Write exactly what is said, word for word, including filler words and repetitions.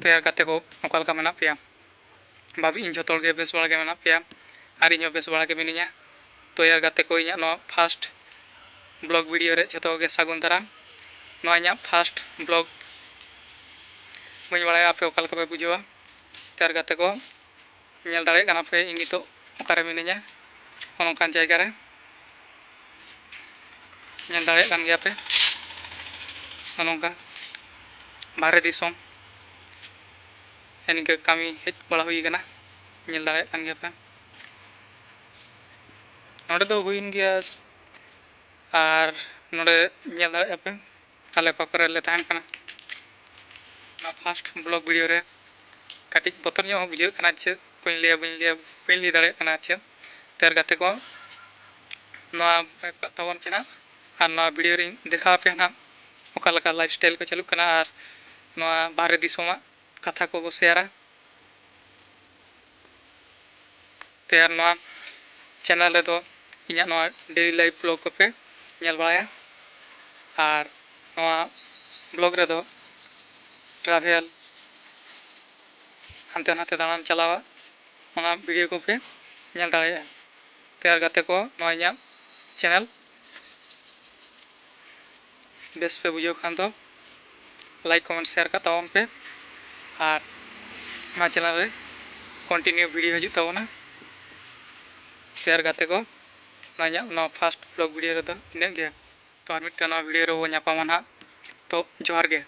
ᱛᱚ ᱭᱟᱨ ᱜᱟᱛᱮ ᱠᱚ, ᱚᱠᱟ ᱞᱮᱠᱟ ᱢᱮᱱᱟᱜ ᱯᱮᱭᱟ? ᱵᱷᱟᱵᱤ ᱤᱧ ᱡᱷᱚᱛᱚ ᱦᱚᱲ ᱜᱮ ᱵᱮᱥ ᱵᱟᱲᱟ ᱜᱮ ᱢᱮᱱᱟᱜ ᱯᱮᱭᱟ ᱟᱨ ᱤᱧ ᱦᱚᱸ ᱵᱮᱥ ᱵᱟᱲᱟ ᱜᱮ ᱢᱤᱱᱟᱹᱧᱟ᱾ ᱛᱚ ᱭᱟᱨ ᱜᱟᱛᱮ ᱠᱚ, ᱤᱧᱟᱹᱜ ᱱᱚᱣᱟ first vlog video ᱨᱮ ᱡᱷᱚᱛᱚ ᱠᱚᱜᱮ ᱥᱟᱹᱜᱩᱱ ᱫᱟᱨᱟᱢ᱾ ᱱᱚᱣᱟ ᱤᱧᱟᱹᱜ first vlog, ᱵᱟᱹᱧ ᱵᱟᱲᱟᱭᱟ ᱟᱯᱮ ᱚᱠᱟ ᱞᱮᱠᱟ ᱯᱮ ᱵᱩᱡᱷᱟᱹᱣᱟ᱾ ᱛᱚ ᱭᱟᱨ ᱜᱟᱛᱮ ᱠᱚ, ᱧᱮᱞ ᱫᱟᱲᱮᱭᱟᱜ ᱠᱟᱱᱟ ᱯᱮ ᱤᱧ ᱱᱤᱛᱚᱜ ᱚᱠᱟᱨᱮ ᱢᱤᱱᱟᱹᱧᱟ, ᱱᱚᱜᱼᱚ ᱱᱚᱝᱠᱟᱱ ᱡᱟᱭᱜᱟ ᱨᱮ᱾ ᱧᱮᱞ ᱫᱟᱲᱮᱭᱟᱜ ᱠᱟᱱ ᱜᱮᱭᱟ ᱯᱮ, ᱱᱚᱜᱼᱚ ᱱᱚᱝᱠᱟ ᱵᱟᱦᱨᱮ ᱫᱤᱥᱚᱢ ᱱᱤᱝᱠᱟᱹ ᱠᱟᱹᱢᱤ ᱦᱮᱡ ᱵᱟᱲᱟ ᱦᱩᱭ ᱠᱟᱱᱟ᱾ ᱧᱮᱞ ᱫᱟᱲᱮᱭᱟᱜ ᱠᱟᱱ ᱜᱮᱭᱟ ᱯᱮ, ᱱᱚᱰᱮ ᱫᱚ ᱦᱩᱭᱮᱱ ᱜᱮᱭᱟ᱾ ᱟᱨ ᱱᱚᱰᱮ ᱧᱮᱞ ᱫᱟᱲᱮᱭᱟᱜᱼᱟ ᱯᱮ, ᱟᱞᱮ ᱚᱠᱟ ᱠᱚᱨᱮ ᱞᱮ ᱛᱟᱦᱮᱱ ᱠᱟᱱᱟ᱾ ᱚᱱᱟ first vlog video ᱨᱮ ᱠᱟᱹᱴᱤᱡ ᱵᱚᱛᱚᱨ ᱧᱚᱜ ᱦᱚᱸ ᱵᱩᱡᱷᱟᱹᱜ ᱠᱟᱱᱟ, ᱪᱮᱫ ᱠᱚᱧ ᱞᱟᱹᱭᱟ, ᱵᱟᱹᱧ ᱞᱟᱹᱭᱟ, ᱵᱟᱹᱧ ᱞᱟᱹᱭ ᱫᱟᱲᱮᱭᱟᱜ ᱠᱟᱱᱟ ᱪᱮᱫ᱾ ᱛᱚ ᱭᱟᱨ ᱜᱟᱛᱮ ᱠᱚ, ᱱᱚᱣᱟ ᱢᱮᱱᱟᱜ ᱠᱟᱜ ᱛᱟᱵᱚᱱ ᱪᱮ ᱱᱟᱜ, ᱟᱨ ᱱᱚᱣᱟ video ᱨᱤᱧ ᱫᱮᱠᱷᱟᱣ ᱟᱯᱮᱭᱟ ᱱᱟᱜ ᱚᱠᱟ ᱞᱮᱠᱟ lifestyle ᱠᱚ ᱪᱟᱹᱞᱩᱜ ᱠᱟᱱᱟ ᱟᱨ ᱱᱚᱣᱟ ᱵᱟᱦᱨᱮ ᱫᱤᱥᱚᱢᱟᱜ ᱠᱟᱛᱷᱟ ᱠᱚᱵᱚ ᱥᱮᱭᱟᱨᱟ᱾ ᱛᱚ ᱭᱟᱨ ᱱᱚᱣᱟ channel ᱨᱮᱫᱚ ᱤᱧᱟᱹᱜ ᱱᱚᱣᱟ daily life vlog ᱠᱚᱯᱮ ᱧᱮᱞ ᱵᱟᱲᱟᱭᱟ᱾ ᱟᱨ ᱱᱚᱣᱟ vlog ᱨᱮᱫᱚ travel, ᱦᱟᱱᱛᱮ ᱱᱟᱛᱮ ᱫᱟᱬᱟᱱ ᱪᱟᱞᱟᱣᱟ, ᱚᱱᱟ video ᱠᱚᱯᱮ ᱧᱮᱞ ᱫᱟᱲᱮᱭᱟᱜᱼᱟ᱾ ᱛᱚ ᱭᱟᱨ ᱜᱟᱛᱮ ᱠᱚ, ᱱᱚᱣᱟ ᱤᱧᱟᱹᱜ channel ᱵᱮᱥ ᱯᱮ ᱵᱩᱡᱷᱟᱹᱣ ᱠᱷᱟᱱ ᱫᱚ like, comment, share ᱠᱟᱜ ᱛᱟᱵᱚᱱ ᱯᱮ᱾ ᱟᱨ ᱱᱚᱣᱟ channel ᱨᱮ continue video ᱦᱤᱡᱩᱜ ᱛᱟᱵᱚᱱᱟ᱾ ᱛᱚ ᱭᱟᱨ ᱜᱟᱛᱮ ᱠᱚ, ᱱᱚᱣᱟ ᱤᱧᱟᱹᱜ ᱱᱚᱣᱟ first vlog video ᱨᱮᱫᱚ ᱤᱱᱟᱹᱜ ᱜᱮ᱾ ᱛᱚ ᱟᱨ ᱢᱤᱫᱴᱟᱝ ᱱᱚᱣᱟ video ᱨᱮᱵᱚ ᱧᱟᱯᱟᱢᱟ ᱱᱟᱦᱟᱜ᱾ ᱛᱚ ᱡᱚᱦᱟᱨ ᱜᱮ᱾